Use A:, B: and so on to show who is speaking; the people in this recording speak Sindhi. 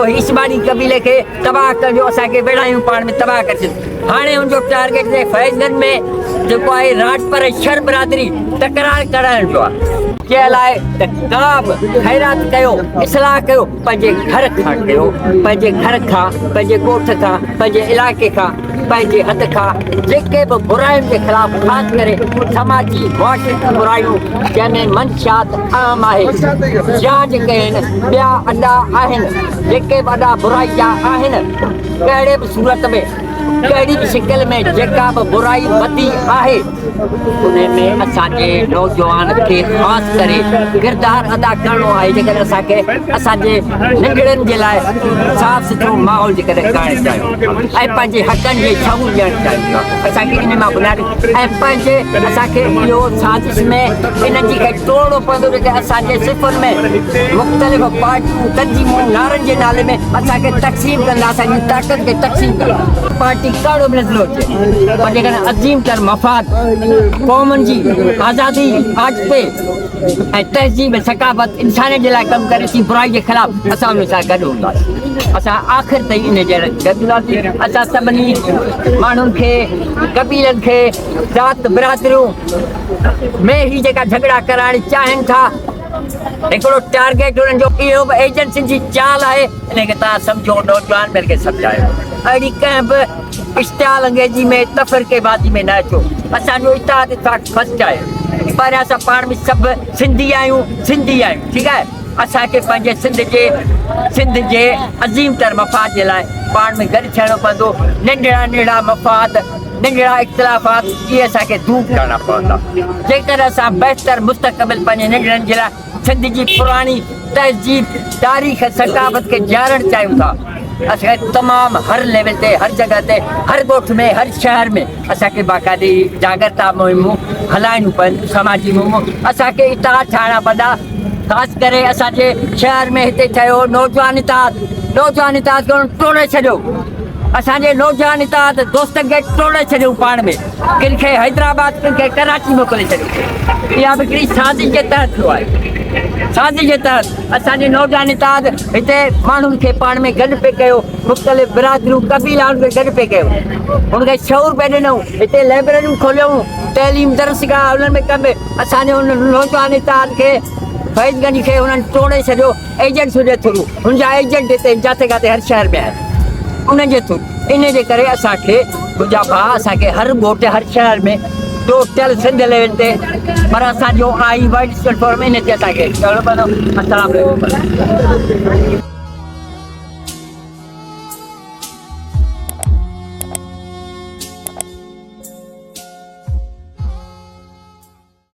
A: عثماني قبيلي کي تباهه ڪرڻ جو اسان کي ويڙهايون پاڻ ۾ تباهه ڪري ڇڏيو. هاڻي ان جو ٽارگيٽ تي فيض گنج ۾ جيڪو آهي راڄپر ۽ شر برادري تڪرار ڪرائڻ جو آهي. چيل آهي ته ڪا به خيرات ڪيو اصلاح ڪيو پنهنجي گهر کان ڪيو پنهنجي گهر کان پنهنجي ڳوٺ کان پنهنجي علائقي کان پنهنجي حد کان جيڪي به براين جي خلاف خاص ڪري سماجي معاشرتي برايون جنهن ۾ منشيات عام آهي يا جيڪي آهن ٻيا اڏا آهن جيڪي به اڏا برائي جا آهن ڪهڙي به صورت ۾ ڪهڙي به شڪل ۾ جيڪا به برائي وڌي آهي ان ۾ اسان جي نوجوان کي خاص ڪري ڪردار ادا ڪرڻو آهي جيڪڏهن اسان کي اسان جي ننڍڙن جي لاء صاف سٿرو ماحول جيڪڏهن ڪرڻ چاهيون ۽ پنهنجي حقن جي شعور ڏيڻ چاهيون ٿا اسان کي ان مان بنيادي ۽ پنهنجي اسان کي اهو سازش ۾ انهن جي کي ٽوڙڻو پوندو جيڪي اسان جي صفن ۾ مختلف پارٽيون تنظيمون نعرن جي نالي ۾ اسان کي تقسيم ڪندا اسان جي طاقت کي تقسيم ڪندا پارٽي ڪهڙو به نظريو هجي پر جيڪڏهن عظيم تر مفاد قومن جي آزادي آجپي ۽ تهذيب ۽ ثقافت انسانيت جي لاء ڪم ڪري ٿي برائي جي خلاف اسان ان سان گڏ هونداسين اسان آخر تائين ان جي لاء گڏ هونداسين اسان سڀني ماڻهن کي قبيلن کي ذات برادريون ۾ هي جيڪا جهڳڙا ڪرائڻ چاهين ٿا هڪڙو ٽارگيٽ انهن جو اهو به ايجنسين جي چال آهي ان کي توهان سمجهو نوجوان ٻين کي سمجهايو اهڙي ڪنهن به اشتعال انگيزي ۾ تفرقي بازي ۾ نه اچو اسان جو اتحاد اتفاق فرسٽ آهي پهريان اسان پاڻ ۾ سڀ سنڌي آهيون سنڌي آهيون ٺيڪ آهي اسان کي پنهنجي سنڌ جي سنڌ جي عظيم تر مفاد جي لاء پاڻ ۾ گڏ ٿيڻو پوندو ننڍڙا ننڍڙا مفاد ننڍڙا اختلافات اهي اسان کي دور ڪرڻا پوندا جيڪڏهن اسان بهتر مستقبل پنهنجي ننڍڙن جي لاء سنڌ جي پراڻي تهذيب، تاريخ ۽ ثقافت کي جيارڻ چاهيون ٿا. اسان کي تمام هر ليول تي هر جڳهه تي هر ڳوٺ ۾ هر شهر ۾ اسان کي باقاعدي جاڳرتا مهمون هلائڻيون پون سماجي مهمون اسان کي اتحاد ٺاهڻا پوندا خاص ڪري اسان جي شهر ۾ هتي ٺهيو نوجوان اتحاد نوجوان اتحاد کي انهن ٽوڙي ڇڏيو اسان جي نوجوان اتحاد دوستن کي ٽوڙي ڇڏيو پاڻ ۾ ڪن کي حيدرآباد ڪن کي ڪراچي موڪلي ڇڏيو. اها به هڪڙي سازش جي تحت ٿيو آهي. سازش جي تحت اسان جي نوجوان اتحاد هتي ماڻهن کي پاڻ ۾ گڏ پئي ڪيو، مختلف برادريون قبيلا ان کي گڏ پئي ڪيو، هن کي شعور پئي ڏنو، هتي لئبرريون کوليون، تعليم درسگاهه انهن ۾ ڪم اسان جي ان نوجوان اتحاد کي فيض گنج کي انهن ٽوڙي ڇڏيو ايجنسين جي ٿرو هن جا ايجنٽ هتي جاٿي ڪاٿي هر شهر ۾ آهن انهن جي ٿرو انهي جي ڪري اسان کي منهنجا ڀاء اسان کي هر ڳوٺ هر شهر ۾ ٽوٽل سنڌ ليول تي پر اسان جو آئي ورلڊ اسڪول فورم انهي تي اسان کي ڪرڻو پوندو السلام عليڪم.